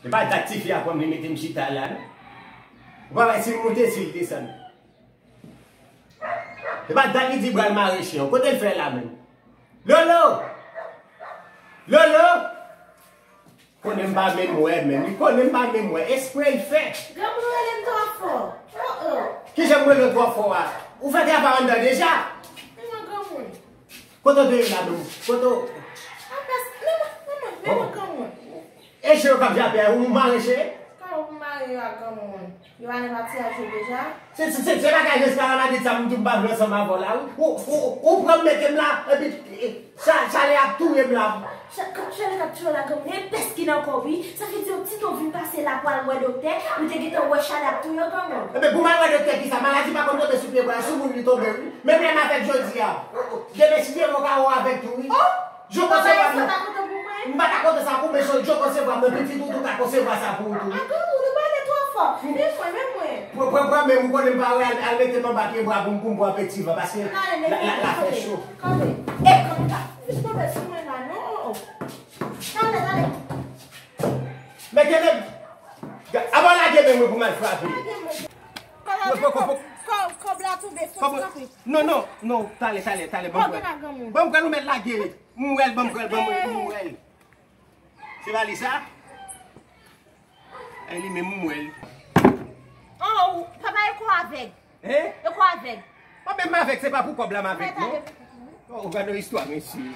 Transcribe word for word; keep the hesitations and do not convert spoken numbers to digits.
E pa dat tifi a pran m, li mete m chita la, non. Ou pa wè si l moute, si l desann. E pa dat li di pral mare chen an. Kote l fè la menm? Lolo! Lolo! Konnen m pa menm wè menm. Li konnen m pa menm wè. Espre l fè. Granmoun rele m twò fò. Oh, oh. Kijan m rele w twò fò a? Ou fè travay anndan deja? Menm granmoun. Kote w te ye la menm? Kote w? Apès, menm, menm, menm granmoun. E chen yo k ap jape a, ou mare chen? Kòman pou mare yo ak granmoun? Yo ale pati a jwe deja? Se, se, se, se bagay Real Madrid sa, m di m pa vle ansanm avè w la, wi. Ou, ou, ou pran m mete m la, epi, e, cha, chalè ap touye m la. Cha, ka, chalè k ap touye w la, granmoun, e pès ki nan kò w, wi. Sa vle di yon ti tan w vin pase la pou al wè doktè, ou te gentan wè chalè ap touye w, granmoun. Ebyen, pou m al wè doktè kisa? Maladi pa konn tonbe sou pye bwa, sou moun li tonbe, wi. Menm lè m avèk jodi a, o, o, demen si Dye vle w ka wè w avèk tou, wi. Oh! Joko se pa mwen. M pa ta konte sa pou mwen, Joko se pa mwen, pitit ou tou ka konsevwa sa pou ou tou. Agan ou, nou pale twò fò. Men mwen, men mwen. Pran, pran, pran men m, ou konnen m pa wè, al, al mete m anba pye bwa pou m, pou m pran peti van, paske la, la, la fè cho. Kanpe. E, kanpe. Vin tonbe sou mwen la, non. Tande, tande. Mete men m. Aba lage men mwen pou m al frape. Lage men. Kòb la tonbe, fò kanpe. Non, non, non, talè, talè, talè, ban m pran. Ban m pran, ou mèt lage. M wè l, ban m pran l, ban m, m wè l. Se pa li sa? Ay, li menm, m wè l. Oh, papa, e kò avèg. Hein? E kò avèg. Mwen menm m avèg, se pa pou kòb la m avèg, non. Oh, gade yon istwa, mesye.